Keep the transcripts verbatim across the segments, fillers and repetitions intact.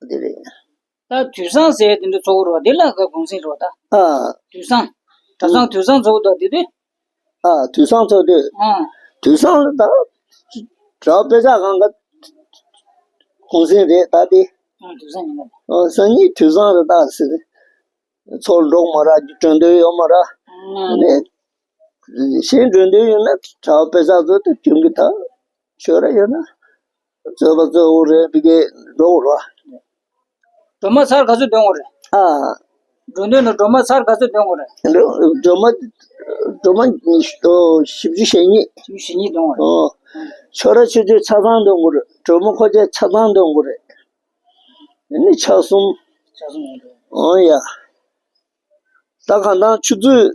དེ་རེད། ད་དུས་བཟང་ཟེར་དེ་འདྲ་ཚོགས་རོགས་དེ་ལ་ག་གུང་སེང་རོགས་ད། ཨ། དུས་བཟང་། གྲྭ་ཚང་དུས་བཟང་ཚོགས་དོ་དེ་དུས། ཨ། དུས་བཟང་ཚོགས་དུས། ཨ། དུས་བཟང་ལ་ད། གྲྭ་དཔེ་ཆ་གང་ག་གུང་སེང་རེད་ད་དེ། ཨ། དུས་བཟང་ཡིན་ན། ཨ། སང་ཉིན་དུས་བཟང་རེད་ད་ཟེར། ཚོགས་འགྲོ་མ་ར་འགྲོ་འདོད་ཡོད་མ་ར། ཨ། ནས། གཞན་འགྲོ་འདོད་ཡོད་ན་གྲྭ་པ་དཔེ་ཆ་ཚོ་དེ་སྐྱོན་གྱི་ད། ཆོས་ར་ཡོད་ན། རྩོད་པ་རྩོད་འོ་རེད་བི་གེ་འགྲོ་འོ་ར། སྒྲོལ་མ་ཚར་ག་ཚོད་འདོན་འོ་རེད། ཨ། འགྲོ་འདོད་ན་སྒྲོལ་མ་ཚར་ག་ཚོད་འདོན་འོ་རེད། སྒྲོལ་མ་སྒྲོལ་མ་ཉི་ཤུ་ཞེ་གཉིས། ཞེ་གཉིས་འདོན་འོ་རེད། ཨོ། ཆོས་ར་ཆོས་ཆོས་ཆ་ཚང་འདོན་འོ་རེད། སྒྲོལ་མ་ཁོ་ཆ་ཆ་ཚང་འདོན་འོ་རེད། ཨ་ནི་ཆ་གསུམ། ཆ་གསུམ་ཡོད་རེད། ཨོ་ཡ། ད་གང་ལྟར་ཆུ་ཚོད་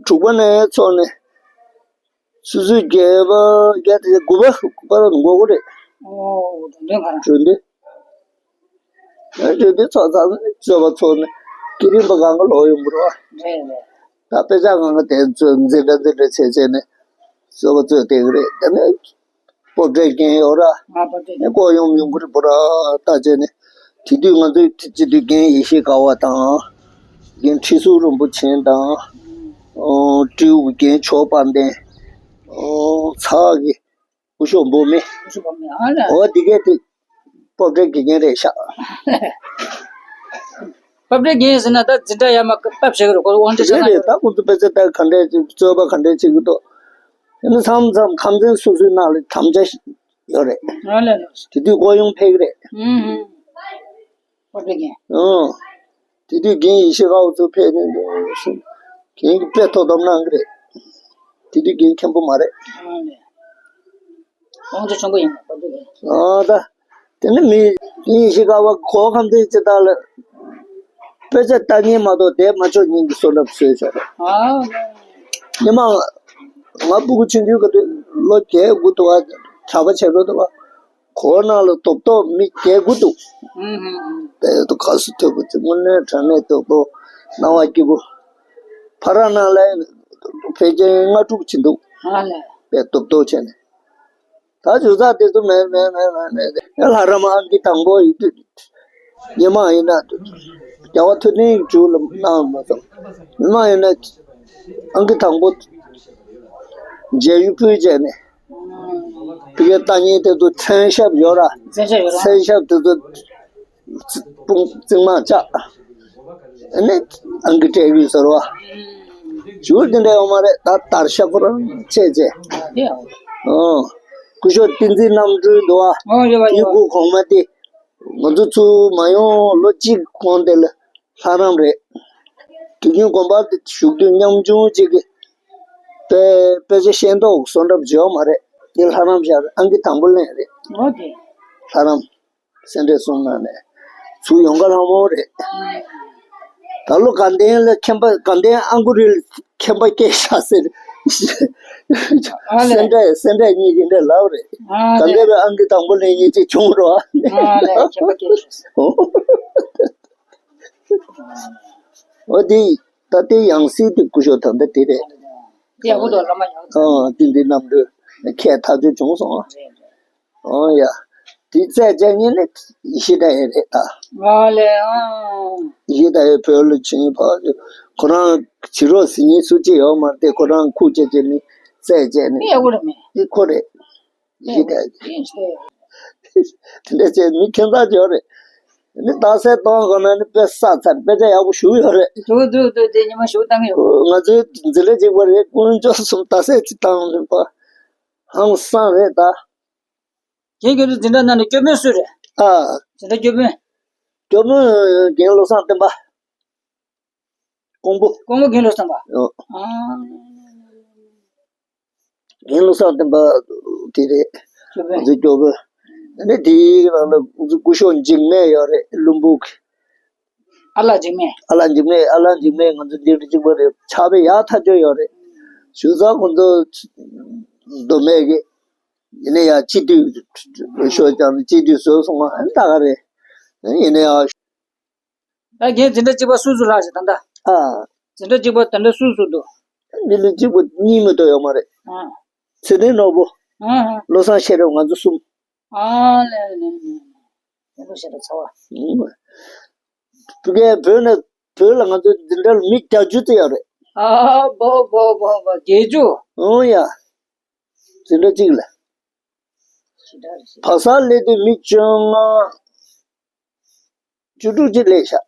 དྲུག་པ་ནས་ཚོགས་ནས། ཆུ་ཚོད་བརྒྱད་པ་བརྒྱད་དེ་དགུ་པ་དགུ་པ་ལ་འགོར་གི་རེད། ཨོ། འགྲོ་འདོད་ག་རང་། འགྲོ་འདོད། ཨ། འགྲོ་འདོད་ཚོགས་ཚང་ནས་རྩོད་པ་ཚོགས་ནས་དེ་རིང་པ་གང་ག་ལོག་ཡོང་གི་རེད་བ། རེད་རེད། ད་དཔེ་ཆ་གང་ག་དེ་ཚོ་འཛིན་གྲྭ་འཛིན་གྲྭ་བྱས་བྱས་ནས་རྩོད་པ་རྩོད་བསྡད་གི་རེད། དེ་ནས། སྤོབས་སྒྲའི་རྒན་ཡོད་ར། ང་སྤོབས་སྒྲའི། ནས་ཀོ་ཡོང་ཡོང་གི་རེད་པོ་ར་ད་བྱས་ནས། དེ་དུས་ང་ཚོའི་སྤྱི་འཐུས་རྒན་ཡེ་ཤེས་དགའ་བ་དང་། རྒན་ཁྲི་ཟུར་རིན་པོ་ཆེ་དང་། ཨོ། སྤྲེའུ་རྒན་ཆོས་དཔལ་ལྡན། ཨོ། ཚ་གི་སྐུ་ཞབས་འབུམ་མེ། སྐུ་ཞབས་འབུམ་མེ། ཨ་ལ། ཨོ། དེ་གས་དེ་སྤོབས་སྒྲའི་དགེ་རྒན་རེད་ཤག་སྤོབས་སྒྲའི་རྒན་ཟེར་ན་ད་འཛིན་གྲྭ་ཡར་མར་བབས་བྱེད་ཀྱི་རེད་ཁོ་དབང་ཆ་ཆ་རེད་ཚང་རེད། ད་ཁོང་ཚོ་དཔེ་ཆ་ལྟ་ག་འདྲས་རྩོད་པ་ག་འདྲས་བྱེད་ཀྱི་འདུག་དེ་ནི་མཚམས་མཚམས་ཁམས་ཚན་སོ་སོའི་ནང་ལ་དམ་བཅའ་ཡོད་རེད། ཨ་ལ་ལ། དེ་དུས་ཀོ་ཡོང་ཕེབས་ཀྱི་རེད། ཨུམ་ཧུམ། སྤོབས་སྒྲའི་རྒན། ཨོ། དེ་དུས་རྒན་ཡེ་ཤེས་དགའ་བོ་ཚོ་ཕེབས་ནས་རྒན་གྱིས་དཔེ་ཐུགས་དམ་གནང་གི་རེད། དེ་དུས་རྒན་མཁན་པོ་མ་རེད། ཨ་ལས། དབང་ཆ་ཆེན་པོ་ཡིན་པ་སྤོབས་སྒྲའི་རྒན། ཨ་ད། དེ་ནི་མི་རྒན་ཡེ་ཤེས་དགའ་བ་གོ་ཁམས་ཚན་སྤྱི་བཏང་ལ། དཔེ་ཆ་ལྟ་མཁན་མ་གཏོགས་བསྡད་མ་ཆོག་མཁན་གྱི་བཟོ་འདྲ་བཟོས་ཤག་ཨ་ལས། ཉི་མ་ང་སྤུ་གུ་ཆུང་ཆུང་གི་དུས་ལོ་བརྒྱད་དགུ་འདུག་བ། གྲྭ་པ་བྱས་འགྲོ་འདུག་བ། གོ་ནང་ལ་རྡོབ་རྡོབ་མི་བརྒྱད་དགུ་འདུག་ཨུམ་ཧུམ་ཧུམ། དཔེ་ཐུགས་ཁ་སུ་ཐོད་པོ་ཚིག་དངོས་གནས་དྲང་གནས་རྡོབ་རྡོབ་སྣང་བ་སྐྱིད་པོ། ཕ་ར་ནང་ལ་ཕལ་ཆེར་ལྔ་དྲུག་ཕྱིན་འདུག་ཨ་ལས། དཔེ་རྡོབ་རྡོབ་བྱས་ནས། ད་ཞུ་ས་དེ་ཚོ་མེད་མེད་མེད་མེད་མེད། ལྷ་རམས་ཨང་ཀི་དང་པོ་ཡིན་དུས། ཉི་མ་ཡིན་ན། རྒྱལ་བ་ཐུབ་བསྟན་མཇུག་ལ་གནང་མ་སོང་། ཉི་མ་ཡིན་ན། ཨང་ཀི་དང་པོ། མཇལ་ཡུལ་ཕུལ་བྱས་ནས། དེ་གའི་ལྟ་ཉན་དེ་ཚོ་མཚན་ཞབས་ཡོད་ར། མཚན་ཞབས་ཡོད་ར། མཚན་ཞབས་དེ་ཚོ། དཔུང་རྩིག་མ་བཅག་ཨ་ནི་ཨང་ཀི་སྤྲད་ཡོད་ཟེར་བ། ཞུ་དེ་འདྲ་ཡོད་མ་རེད་ད་དར་ཤ་ཁོ་རང་བྱས་བྱས། ཨོ། སྐུ་ཞབས་བསྟན་འཛིན་རྣམ་གྲོལ་འདུག་བ། ཨོ་ཡོད་པ་ཡོད་པ། དེའི་སྐུ་གོང་མ་དེ། ང་ཚོ་ཚུར་མ་ཡོང་ལོ་གཅིག་གོང་དེ་ལ་ལྷ་རམས་རེད། དུས་རྒྱུན་དགོན་པ་དེ་བཞུགས་དུས་ཉམ་ཆུང་གཅིག་གི། དཔེ་དཔེ་ཆ་ཤེས་མདོག་བཟོ་འདྲ་བྱེད་ཡོད་མ་རེད། དེ་ལྷ་རམས་བཞག་ཨང་ཀི་དང་པོ་ལེན་རེད། ཨོ་དེ། ལྷ་རམས། སེ་འབྲས་གསུམ་ནང་ནས་ཚུར་ཡོང་ག་ལྷ་མོ་རེད། ད་ལོ་དགའ་ལྡན་ལ་མཁན་པ་དགའ་ལྡན་ཨང་ཀུ་རི་ལ་མཁན་པ་སྐྱེས་ཤག་ཟེར། ཨ་ལས། སེ་འབྲས་སེ་འབྲས་གཉིས་ཀྱི་འདྲ་ལབ་རེད། ཨ་དགའ་ལྡན་ལས། པའི་ཨང་ཀི་དང་པོ་ལེན་མཁན་ཅིག་བྱུང་རོགས། ཨ་ལས་མཁན་པ་སྐྱེས་ཤག་ཟེར། འོ་དེ་ད་ལྟའི་ཡང་སྲིད་དེ་སྐུ་ཞབས་ད་ལྟ་དེ་རེད། དེ་ཡག་པོ་འདུག་བླ་མ་ཡག་པོ་འདུག་ཨ་དེ་འདི་རྣམ་གྲོལ་ཁས་ཐག་ཆོད་བྱུང་སོང་། རེད་རེད། ཨོ་ཡ། དེ་རྩད་བཅད་མཁན་ནི་ཡེ་ཤེས་དགའ་ཡས་རེད་ད། ཨ་ལས་ཨང་། ཡེ་ཤེས་དགའ་ཡས་བོད་ལ་ཕྱིན་ཕ་ཁོ་རང་བྱེད་རོགས་ཟེར་མཁན་སུ་གཅིག་ཡོད་མ་རེད་དེ་ཁོ་རང་ཁུག་ཅེ་ཅེ་ནི་རྩད་བཅད་ནི། དེ་ཡག་པོ་རེད་མེད། དེ་ཁོ་རེད། ཡེ་ཤེས་དགའ་ཡས། དེ་ཡིན་ཤེས་དེ་འདྲ་བྱས་མི་ཁྱད་མཚར་ཅིག་ཡོད་རེད། ནི་རྟགས་གསལ་གཏོང་དགོས་ན་ནི་དཔེ་བསགས་ཚར་དཔེ་ཆ་ཡག་པོ་ཞུ་ཡོད་རེད། འདུག་འདུག་འདུག་དེ་ཉི་མ་ཞུ་བཏང་ཡོད། ང་ཚོའི་འཛིན་གྲྭ་གཅིག་པ་རེད་དཀོན་མཆོག་གསུམ་རྟགས་གསལ་ཅིག་བཏང་རེད་པ། ཧང་སང་རེད་ད། རྒན་ཁྱོད་ཚོ་འཛིན་གྲྭ་ནང་ནས་སྐྱོ་དཔོན་སུ་རེད། ཨ། འཛིན་གྲྭ་སྐྱོ་དཔོན། སྐྱོ་དཔོན་རྒན་བློ་བཟང་བསྟན་པ། ཀོང་པོ། ཀོང་པོ་རྒན་བློ་བཟང་པ། ཨོ། ཨ། རྒན་བློ་བཟང་བསྟན་པ་དེ་རེད། སྐྱོ་དཔོན། ང་ཚོའི་སྐྱོ་དཔོན། ཨ་ནི་དེའི་ནང་ལ་ང་ཚོ་སྐུ་ཞབས་འཇིགས་མེད་ཡོད་རེད་ལྷུན་པོ་གི། ཨ་ལགས་འཇིགས་མེད། ཨ་ལགས་འཇིགས་མེད་ཨ་ལགས་འཇིགས་མེད་ང་ཚོ་འདི་འདྲ་གཅིག་པ་རེད་ཕྱག་དཔེ་ཡག་ཐག་ཆོད་ཡོད་རེད། ཞུ་ས་ཁོང་ཚོ་མདོ་སྨད་ཀྱི། ཡིན་ན་ཡང་སྤྱི་འཐུས་ཤོག་ཀྱང་སྤྱི་འཐུས་བཟོས་སོང་ང་ཨ་ནི་ད་ག་རེད། ཡིན་ན་ཡང་། ད་རྒན་འཛིན་གྲྭ་གཅིག་པ་སུ་སུ་ལྷག་ཞིག་ད་ལྟ། ཨ། འཛིན་གྲྭ་གཅིག་པ་ད་ལྟ་སུ་སུ་འདུག་འདི་ལ་གཅིག་པ་གཉིས་མ་གཏོགས་ཡོད་མ་རེད། ཨ། ཚེ་བརྟན་ནོར་བུ། ཨ་ཧ། བློ་བཟང་ཤེས་རབ་ང་ཚོ་གསུམ། ཨ་ལེ་ལེ་ལེ། ཡག་པོ་བཤད་པ་ཚ་བ། ཨུམ། ཕ་གིའི་བོད་ནས་བོད་ལ་ང་ཚོ་འཛིན་གྲྭ་ལ་མི་བརྒྱད་ཅུ་ཙམ་ཡོད་རེད། ཨ་བོ་བོ་བོ་བོ་བརྒྱད་ཅུ། ཨོ་ཡ། འཛིན་གྲྭ་གཅིག་ལ། ཞེ་དྲག་རེད། བག་ཚ་སླེབས་དུས་མི་བཅོ་ལྔ། བཅུ་དྲུག་ཅིག་སླེབས་ཤག་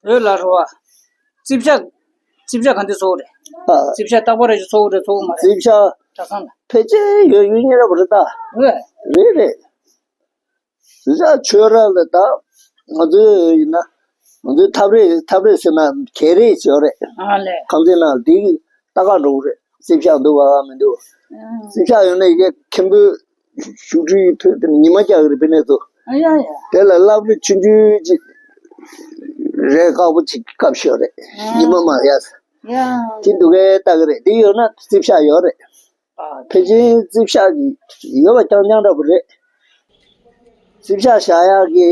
ཨ། བོད་ལ་རོ་བ། རྩིབ་ཤ། རྩིབ་ཤ་ག་འདི་ཚོ་རེད། ཨ། རྩིབ་ཤ་རྟག་པར་རེ་ཞིག་ཚོ་རེད་ཚོ་མ་རེད། རྩིབ་ཤ། གྲྭ་ཚང་ལ། ཕལ་ཆེར་ཡོད་ཡོད་ཉེ་རབས་རེད་ད། རེད། རེད་རེད། རྩིབ་ཤ་ཆོས་ར་ལ་ད། ང་ཚོའི་ཡིན་ན། ང་ཚོའི་ཐབ་རེས་ཐབ་རེས་ཟེར་ན་གད་རེས་ཡོད་རེད། ཨ་ལེ། ཁང་ཚན་ནང་འདི་ལྟ་ག་འགྲོ་གི་རེད། རྩིབ་ཤ་འདུག་བ་མི་འདུག་ཨ། རྩིབ་ཤ་ཡོད་ན་ཡི་གེ་མཁན་པོའི་བཞུགས་ཁྲིའི་ཐོད་དེ་ཉི་མ་རྒྱག་གི་རེད་པས་ནས་ཚོ། ཨ་ཡ་ཡ། དེ་ལ་སློབ་རིམ་ཆུང་ཆུང་ཅིག་རེད། ཁག་པོ་ཅིག་སྐབས་ཤོད་རེད། ཨ། ཉི་མ་མ་ཡ། ཡ། དེ་འདུག་གས་ལྟ་གི་རེད། འདི་ཡོད་ན་རྩིབ་ཤ་ཡོད་རེད། ཨ། ཕལ་ཆེར་རྩིབ་ཤ་གི་ཡོད་པ་རྐྱང་རྐྱང་འདྲ་པོ་རེད། རྩིབ་ཤ་བཞག་ཡག་གི།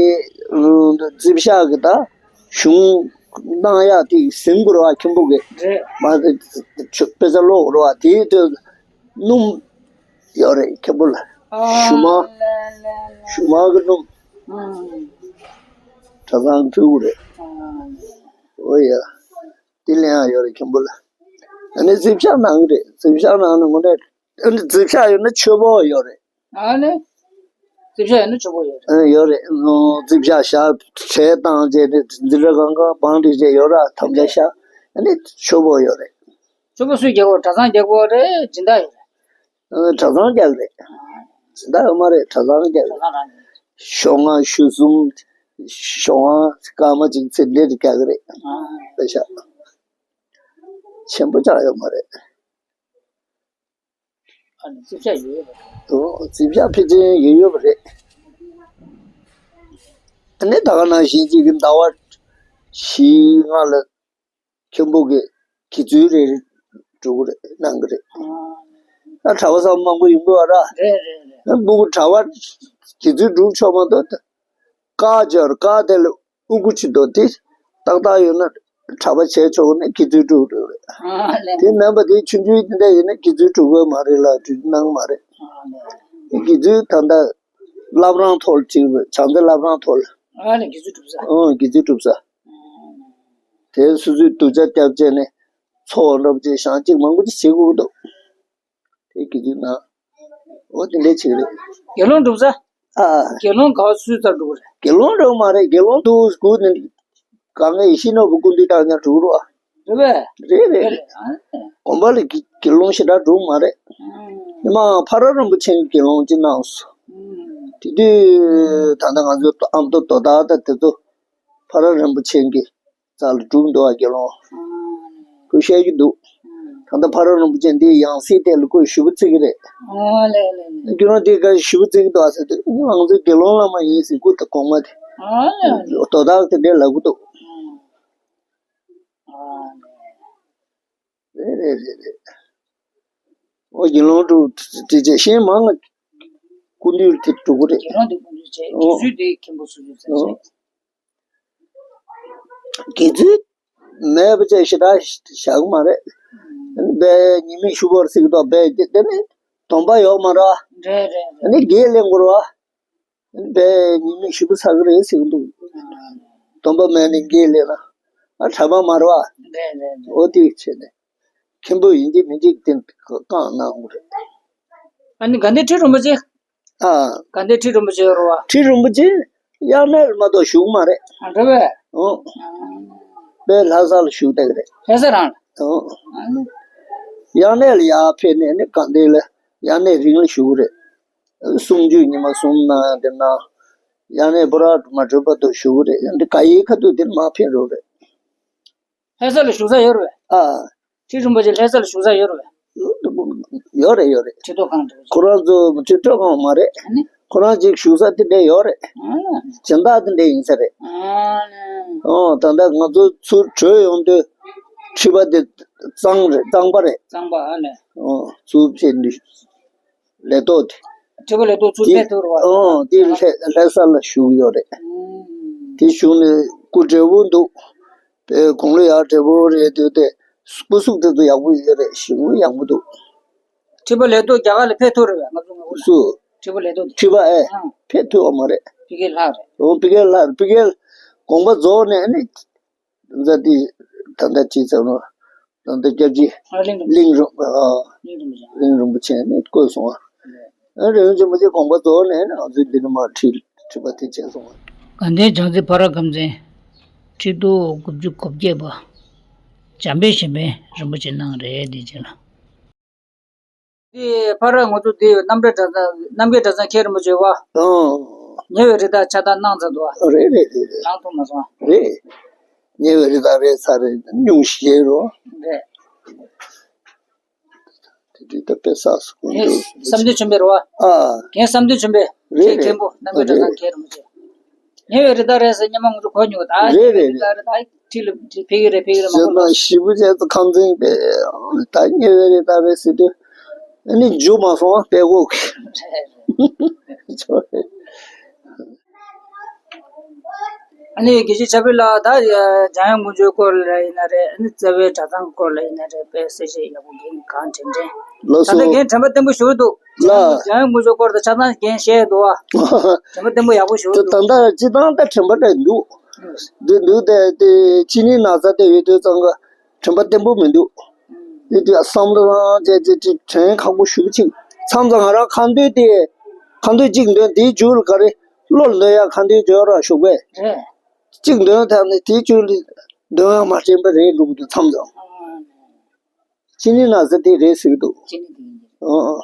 ཨུ། རྩིབ་ཤ་གི་ད་གཞུང་གནང་ཡག་དེ་ཟིན་དགོས་རེད་བ། མཁན་པོ་གི་རེད། མ་དེ་ཆུ་དཔེ་ཆ་ཀློག་དགོས་རེད་བ། དེའི་དུས་སྣུམ་ཡོད་རེད་མཁན་པོ་ལ། ཨ། ཞུ་མ། ལེ་ལེ་ལེ། ཞུ་མ་གི་སྣུམ། ཨ། གྲྭ་ཚང་ཕུལ་དགོས་རེད། ཨ། ཨོ་ཡ། དེ་ལེན་ཡག་ཡོད་རེད་མཁན་པོ་ལ། ཨ་ནི་རྩིབ་ཤ་གནང་གི་རེད། རྩིབ་ཤ་གནང་ནས་དངོས་གནས། ཨ་ནི་རྩིབ་ཤ་ཡོད་ན་ཆོས་པོ་ཡོད་རེད། ཨ་ནི། རྩིབ་ཤ་ཡོད་ན་ཆོས་པོ་ཡོད་རེད། ཨ། ཡོད་རེད། ཨ། རྩིབ་ཤ་བཞག་གྲལ་བཏང་བྱས་ནས་འཛིན་གྲྭ་གང་ག་བང་སྒྲིག་བྱས་ཡོད་ར། ཐམས་ཅད་ཤ། ཨ་ནི་ཆོས་པོ་ཡོད་རེད། ཆོས་པོ་སུས་རྒྱག་གོ། གྲྭ་ཚང་རྒྱག་གོ་རེད། སྦྱིན་བདག་ཡོད་རེད། ཨ། གྲྭ་ཚང་རྒྱག་རེད། སྦྱིན་བདག་ཡོད་མ་རེད། གྲྭ་ཚང་རྒྱག་རེད། གྲྭ་ཚང་རང་རེད། ཞོགས་སྔ་ཞོགས་གསུམ། ཞོགས་སྔ་སྐར་མ་གཅིག་ཚེ་འདྲེ་རེ་རྒྱག་གི་རེད། ཨ། པེ་ཤ་ཆེན་པོ་ཅང་ཡོད་མ་རེད། ཨ་ནི་རྩིབ་ཤ་ཡོད་རེད། ཨོ། རྩིབ་ཤ་ཕལ་ཆེར་ཡོད་ཡོད་པ་རེད། ཨ་ནི་ད་ག་ནང་བཞིན་གཅིག་གི་ཟླ་བ་བཞི་ལྔ་ལ་མཁན་པོ་གི་དགེ་ཚུལ་རེ་རེ་སྒྲུབ་ཀྱི་རེད། གནང་གི་རེད། ཨ། ད་གྲྭ་པ་ཚང་མ་མང་པོ་ཡོང་གི་བ་ར། རེད་རེད་རེད། ཨ། སྤུ་གུ་གྲྭ་པ་དགེ་ཚུལ་སྒྲུབ་ཆོག་མ་གཏོགས། བཀག་ཅིག་ཡོད་རེད། བཀག་དེ་ལ་དབུ་གུ་ཅིག་འདུག་དེ་ཏག་ཏག་ཡོད་ན་གྲྭ་པ་བྱས་ཆོག་ནས་དགེ་ཚུལ་སྒྲུབ་འགྲོ་རེད། ཨ་ལེ། དེ་མིན་པ་དེ་ཆུང་ཆུང་དེ་འདྲ་ཡིན་ན་དགེ་ཚུལ་སྒྲུབ་དགོས་མ་རེད་ལ། སྒྲུབ་གནང་མ་རེད། ཨ་ལེ། དགེ་ཚུལ་ད་ལྟ་བླ་བྲང་ཐོག་ལ་ཅིག་བྱང་རྩེ་བླ་བྲང་ཐོག་ལ། ཨ་ལེ། དགེ་ཚུལ་སྒྲུབ་ས། ཨོ། དགེ་ཚུལ་སྒྲུབ་ས། དེ་སོ་སོའི་གདུལ་བྱ་སྐྱབས་བྱས་ནས་ཚོགས་འདྲ་པོ་ཅིག་བཞེངས་ཅིག་མང་པོ་ཅིག་བྱེད་དགོས་ཀྱི་འདུག་དེ་དགེ་ཚུལ་ན། འོ་དེ་འདྲའི་ཆེད་རེད། དགེ་སློང་སྒྲུབ་ས། ཨ། དགེ་སློང་ག་བ་སུས་རྩར་སྒྲུབ་རེད། དགེ་སློང་སྒྲུབ་མ་རེད། དགེ་སློང་དུ་སྒུག་ནས་གང་ག་ཡེ་ཤེས་ནོར་བུ་སྐུ་མདུན་དང་ཉར་སྒྲུབ་རོགས། རེད་པས། རེད་རེད་རེད། ཨ། དགོན་པ་ལ་དགེ་དགེ་སློང་ཞེ་དྲག་སྒྲུབ་མ་རེད། ཨ། ཉི་མ་ཕ་ར་རིན་པོ་ཆེ་དགེ་སློང་ཅིག་གནང་སོང་། ཨ། དེ་དུས་ད་ལྟ་ང་ཚོ་ཨ་མདོ་དོ་བདག་དང་དེ་ཚོ་ཕ་ར་རིན་པོ་ཆེ་གི་རྩ་ལ་སྒྲུབ་འདུག་བ། དགེ་སློང་ཁོས་བཤད་ཀྱི་འདུག་ད་ལྟ་ཕ་ར་རིན་པོ་ཆེ་འདིའི་ཡང་སྲིད་དེ་ལ་ཁོས་ཞུ་བ་བརྩི་གི་རེད། ཨོ་ལེ་ལེ་ལེ། ཁྱོད་རང་དེ་ག་ཞུ་བ་བརྩི་གི་འདུག་ཨ་ཟེར་དུས། ང་ཚོ་དགེ་སློང་བླ་མ་ཡིན་ཟེར། སྐུ་དང་གོང་མ་དེ། ཨོ་ལེ་ལེ། དོ་བདག་དེ་འདྲས་ལབ་གི་འདུག་ཨོ་ལེ། རེད་རེད་རེད་རེད། ཨོ། དགེ་སློང་སྒྲུབ་དེ་བྱས་གཞན་མང་ང་སྐུ་མདུན་དེ་སྒྲུབ་གི་རེད། དགེ་སློང་དེ་སྐུ་མདུན་བྱས། ཨོ། དགེ་ཚུལ་དེ་མཁན་པོ་སུ་ཡོད་ཟེར་བྱས། ཨོ། དགེ་ཚུལ་མེད་པ་བཅས་ཞེ་དྲག་བཞག་གི་མ་རེད། དཔེ་ཉི་མ་ཞུ་བར་ཟེར་གི་འདུག་དཔེ་དེ་ནི་སྡོམ་པ་ཡོད་མ་རེད། རེད་རེད་རེད། ཨ་ནི་དགེ་ལེན་དགོས་རེད་བ། དཔེ་ཉི་མ་ཞུ་བ་ཚར་གི་རེད་ཟེར་གི་འདུག་སྡོམ་པ་མེད་ནས་དགེ་ལེན་ན་ཨ་གྲྭ་པ་མ་རེད་བ། རེད་རེད་རེད། འོ་དེ་བྱས་ནས་མཁན་པོ་ཡིན་གཅིག་མིན་གཅིག་དེ་བཀའ་གནང་དགོས་རེད། ཨ་ནི་དགའ་ལྡན་ཁྲི་རིན་པོ་ཆེ། ཨ། དགའ་ལྡན་ཁྲི་རིན་པོ་ཆེ་རེད་བ། ཁྲི་རིན་པོ་ཆེ་དབྱར་གནས་ལ་མ་གཏོགས་བཞུགས་མ་རེད། ཨ། རེད་པས། ཨོ། དཔེ་ལྷ་ས་ལ་བཞུགས་བསྡད་ཀྱི་རེད། ལྷ་ས་རང་ལ། ཨོ། ཨ་ནི། དབྱར་གནས་ལ་ཡར་ཕེབས་ནས་ནི་དགའ་ལྡན་ལ་དབྱར་གནས་རིང་ལ་བཞུགས་ཀྱི་རེད། གསུམ་བཅུ་ཉི་མ་གསུམ་གནང་། དེ་ནང་དབྱར་གནས་པོ་ར་མ་གྲོལ་བར་དུ་བཞུགས་ཀྱི་རེད། འདི་ག་ཡིན་ཁ་ཐུག་དེ་མར་ཕེབས་འགྲོ་རེད། ལྷ་ས་ལ་བཞུགས་ས་ཡོད་རེད་པས། ཨ། ཁྲི་རིན་པོ་ཆེ་ལྷ་ས་ལ་བཞུགས་ས་ཡོད་རེད་པས། ཡོད་རེད་ཡོད་རེད། ཁྲི་ཐོག་ཁང་དུ། ཁོ་རང་ཚོ་ཁྲི་ཐོག་ཁང་མ་རེད། ཨ་ནི། ཁོ་རང་ཅིག་བཞུགས་ས་དེ་འདྲ་ཡོད་རེད། ཨ་ནི། སྦྱིན་བདག་དེ་འདྲ་ཡིན་ས་རེད། ཨ་ནི། ཨོ། ད་ལྟ་ང་ཚོ་ཚུར་བྲོས་ཡོང་དུས་ཁྲི་པ་དེ་གཙང་རེད། གཙང་པ་རེད། གཙང་པ། ཨ་ནི། ཨོ། ཚུར་ཕྱིན་དུས། ལས་ཐོག་དེ། ཁྲི་པ་ལས་ཐོག་ཚུར་དེ་ཕེབས་ཐུབ་རེད་བ། ཨོ། དེ་ལྷ་ལྷ་ས་ལ་བཞུགས་ཡོད་རེད། ཨུམ། དེ་བཞུགས་ནས་སྐུ་བགྲེས་པོ་འདུག་དེ་དགུང་ལོ་ཡར་བགྲེས་པོ་རེད་འདུག་དེ་སྐུ་གཟུགས་དེ་ཚོ་ཡག་པོ་ཡོད་རེད། ཞེ་པོ་ཡག་པོ་འདུག་ཁྲི་པ་ལས་ཐོག་རྒྱ་གར་ལ་ཕེབས་ཐུབ་རེད་པས། ང་ཚོ་ང་ཚོ་སུ། ཁྲི་པ་ལས་ཐོག་དེ། ཁྲི་པ་ཨེ། ཨང་། ཕེབས་ཐུབ་པ་མ་རེད། ཕ་གིར་ལྷག་རེད། འོ་ཕ་གིར་ལྷག་རེད། ཕ་གིར་དགོངས་པ་རྫོགས་ནས་ཨ་ནི། མཛད་དེ་ད་ལྟ་ཅི་ཟེར་ནོ། ད་ལྟ་སྐྱབས་རྗེ་ཨ་གླིང་རིན་པོ་གླིང་རིན་པོ་ཨ། གླིང་རིན་པོ་ཆེ། གླིང་རིན་པོ་ཆེ་ནས་བསྐོས་སོང་བ། ཨ་རིན་པོ་ཆེ་མ་གཅིག་དགོངས་པ་རྫོགས་ནས་ང་ཚོའི་འདི་ནས་མར་ཁྲི་ཁྲི་པ་དེ་བྱས་སོང་བ། དགའ་ལྡན་བྱང་རྩེ་ཕ་ར་དགའ་ཚལ་ཁྲི་ཐོག་དགུ་བཅུ་གོ་བརྒྱད་པ་འཇམ་དཔལ་གཞན་ཕན་རིན་པོ་ཆེ་གནང་རེད། དེ་རྗེས་ལ། དེ་ཕ་ར་ང་ཚོ་དེ་རྣམ་རྒྱལ་གྲྭ་ཚང་རྣམ་རྒྱལ་གྲྭ་ཚང་མཁན་རིན་པོ་ཆེ་བ། ཨང་། ཉེ་བའི་རི་དྭགས་ཆགས་སྡང་གནང་ཚར་འདུག་བ། རེད་རེད་རེད་རེད། གནང་ཐུབ་མ་སོང་བ། རེད། ཉེ་བའི་རི་དྭགས་རེད་ཚར་རེད། སྙུང་གཞི་རོ། རེད། དེ་དུས་ད་དཔེ་བསགས་སུ་ཀུན་ངས་ཏུ། བསམ་དོན་ཆེན་པོའི་རེད་བ། ཨ། ངས་བསམ་དོན་ཆེན་པོའི། རེད་མཁན་རེད། མཁན་པོ་རྣམ་རྒྱལ་གྲྭ་ཚང་མཁན་རིན་པོ་ཆེ། ཉེ་བའི་རི་དྭགས་རེད་ཟེར་སྙན་མ་ང་ཚོ་གོ་མྱོང་། ད་རེད་ཉེ་བའི་རེད་རི་དྭགས་རེད། ད་ཁྲིད་ལ་ཁྲིད་ཕེབས་ཀྱི་རེད་ཕེབས་ཀྱི་རེད་མ་གོ་ལ། ཞེ་པོ་བྱས་ཚོ་ཁམས་ཚན་པས་ད་ཉེ་བའི་རི་དྭགས་རེད་ཟེར་དུས། ཨ་ནི་འཇུ་མ་སོང་བ་དཔེ་གོ་གི། ཨ་ནི་དགེ་བཤེས་ཆབ་སྤེལ་ལགས་ད་འཇམ་དབྱངས་དཀོན་མཆོག་སྐོར་ལ་ཡིན་ན་རེད། ཨ་ནི་རྩ་བའི་གྲྭ་ཚང་སྐོར་ལ་ཡིན་ན་རེད། དཔེ་གསལ་བཤད་ཡག་པོ་རྒན་གང་དྲན་དྲན། ལགས་ད་ལྟ་སོ། རྒན་དྲན་པ་བརྟན་པོ་ཞུ་འདུག་ལ། འཇམ་དབྱངས་དཀོན་མཆོག་སྐོར་དང་ཆ་ཚང་རྒན་བཤད་འདུག་བ། དྲན་པ་བརྟན་པོ་ཡག་པོ་ཞུ་འདུག་ད་ལྟ་སྤྱི་བཏང་ད་དྲན་པ་འདྲ་འདུག་འདི་འདུག་སྟེ་དེ་ཕྱི་ཉིན་ན་ཚ་དེ་ཡོད་དུས་ཙང་ག་དྲན་པ་བརྟན་པོ་མི་འདུག་དེ་དུས་བསམ་བློ་རང་བྱས་ཏེ་དེ་དྲན་ཁག་པོ་ཞུ་ཅིག་མཚམས་མཚམས་ང་རང་ཁ་འདོན་དེ་ཁ་འདོན་གཅིག་འདོན་དེའི་མཇུག་ལ་ག་རེ་བློ་ལ་འདོན་ཡག་ཁ་འདོན་འཇོག་ར་ཞུགས་པས། རེད། གཅིག་འདོན་ཐག་ནས་དེའི་མཇུག་ལ་འདོན་ཡག་མ་དྲན་པ་རེད་འགྲོ་གི་འདུག་མཚམས་མཚམས། ཨ། ཕྱི་ཉིན་ན་ཚ་དེ་རེད་ཟེར་གི་འདུག་ཕྱི་ཉིན་དེ་ཡིན། ཨོ།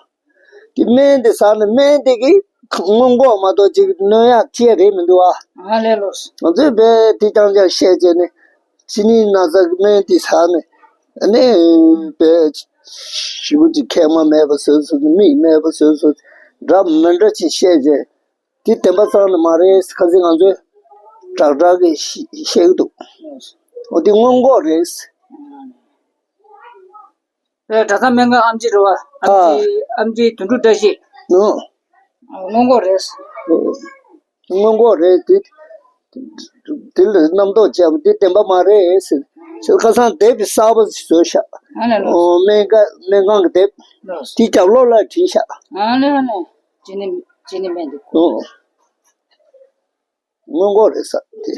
དེ་སྨན་དེ་ཟ་ནས་སྨན་དེ་གིས་སྔོན་འགོག་མ་གཏོགས་ཅིག་གནོད་ཡག་ཅི་རེད་མི་འདུག་ཨ། ཨ་ལས་ལོས། ང་ཚོས་བས་དེ་རྐྱང་རྐྱང་བཤད་བྱས་ནས་ཕྱི་ཉིན་ན་ཚ་གི་སྨན་དེ་ཟ་ནས་ཨ་ནི་བས་ཞེ་པོ་ཅིག་མཁལ་མ་མེད་པ་བཟོས་སོང་། མིག་མེད་པ་བཟོས་སོང་། འདྲ་མི་འདྲ་ཅིག་བཤད་བྱས་དེ་བདེན་པ་ཙམ་ལ་མ་རེད། ཁ་སང་ང་ཚོས་དྲག་དྲག་གི་བཤད་ཀྱི་འདུག་འོ་དེ་སྔོན་འགོག་རེད། ཨེ། གྲྭ་ཚང་སྨན་ཁང་ཨེམ་ཆི་རེད་བ། ཨེམ་ཆི། ཨེམ་ཆི་དོན་གྲུབ་བཀྲ་ཤིས། ནོ། སྔོན་འགོག་རེད། སྔོན་འགོག་རེད་དེ། དེ་ལ་རྣམ་རྟོག་བྱས་པ་དེ་བདེན་པ་མ་རེད་ཟེར། ཁ་སང་དེབ་གསར་པ་ཞིག་བཟོས་ཤག་ཨ་ལས་ལོ། ཨོ་སྨན་ཁང་སྨན་ཁང་གི་དེབ། ལོ། དེ་རྒྱབ་ལོགས་ལ་བྲིས་ཤག་ཨ་ལས་ལོ། ཅི་ནི་ཅི་ནི་སྨན་དེ། ཨོ། སྔོན་འགོག་རེད་ས་དེ།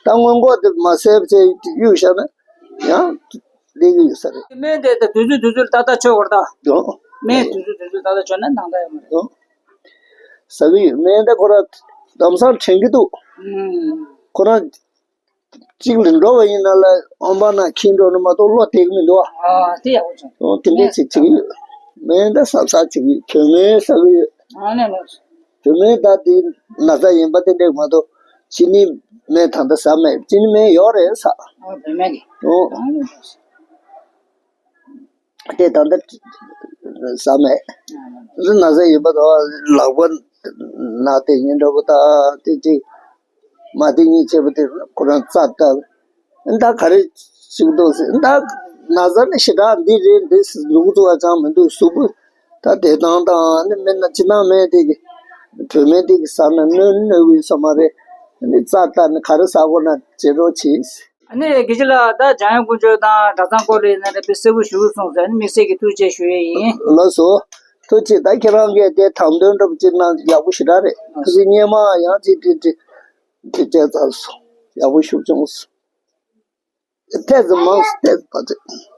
ད་སྔོན་འགོག་དེ་མ་ཟས་བྱས་གཡུག་བཞག་ན་ཡང་ལེགས་ཀྱི་ཡོད་ས་རེད། སྨན་དེ་ད་དུས་ཚོད་དུས་ཚོད་ལ་ཏག་ཏག་མཆོད་དགོས་རེད་ད། ཡོང་། སྨན་དུས་ཚོད་དུས་ཚོད་ཏག་ཏག་མཆོད་ན་ནང་ད་ཡོང་མ་རེད། ཡོང་། ཟ་གི་ཡོད། སྨན་དེ་ཁོ་རང་ལམ་སང་དྲན་གྱི་འདུག་ཨུམ། ཁོ་རང་གཅིག་ལ་འགྲོ་བ་ཡིན་ན་ལ་ཨམ་པ་ན་འཁྱེར་འགྲོ་ན་མ་གཏོགས་བློ་གཏད་ཀྱི་མི་འདུག་ཨ། ཨ་དེ་ཡག་པོ་བྱུང་། ཨོ་དེ་འདྲས་ཅིག་བྱེད་ཀྱི་ཡོད། སྨན་ད་ཟབ་ཟབ་བྱེད་ཀྱི་ཡོད། བོད་སྨན་ཟ་གི་ཡོད། ཨ་ནས་ནས། བོད་སྨན་ད་དེ་ན་ཚ་ཡིན་པ་དེ་འདྲས་མ་གཏོགས་ཅི་ནི་སྨན་ད་ལྟ་ཟ་མེད། ཅི་ནི་སྨན་ཡོད་རེད་ཟ། ཨ་བོད་སྨན་གྱི། ཨོ། ཨ་ནས་ནས། དེ་ད་ལྟ་ཟ་མེད། ཨ་ནས་ནས། ན་ཚ་ཡིན་པ་དང་ལག་པ་ན་དེ་ཉིན་འདྲ་པོ་ད་དེ་ཅིག་མ་དེ་ཉིན་བྱས་པ་དེ་ཁོ་རང་རྩ་ལྟ། ད་ག་རེ་ཞིག་འདུག་ཟེར། ད་ན་ཚ་ནི་ཞེ་དྲག་འདི་རེད་འདི་ཟེར་མཛུབ་གུ་བཙུགས་པ་ཙང་མི་འདུག་གཟུགས་པོ་ད་བདེ་ཐང་དང་ནི་སྨན་ན་སྤྱིར་བཏང་སྨན་དེ་གི་བོད་སྨན་དེ་གི་ཟ་ན་གནོད་གནོད་གི་ཡོད་ས་མ་རེད། ནི་རྩ་ལྟ་ནི་ག་རེ་ཟ་དགོས་ན་བྱེད་རོགས་བྱེད། ཨ་ནི་དགེ་བཤེས་ལགས་ད་འཇམ་དབྱངས་དཀོན་མཆོག་དང་གྲྭ་ཚང་སྐོར་ལ་ཡིན་ན་རེད་དཔེ་གསལ་པོ་ཞུ་སོང་ཟེར། ཨ་ནི་དམིགས་བསལ་གྱི་ཐུགས་རྗེ་ཞུ་ཡས་ཡིན། ལགས་སོ། ཐུགས་རྗེ། ད་ཁྱེད་རང་གིས་དེ་དང་དོན་འདྲ་པོ་ཅིག་གནང་ཡག་པོ་ཞེ་དྲག་རེད། ཁ་སང་སྔོན་མ་ཡང་ཅིག་དེ་དེ་དེ་བྱས་ཚར་སོང་། ཡག་པོ་ཞུ་བྱུང་སོང་། ཐད་ཙམ་མང་སོང་། ཐད་ཙམ་པ་ཚོས།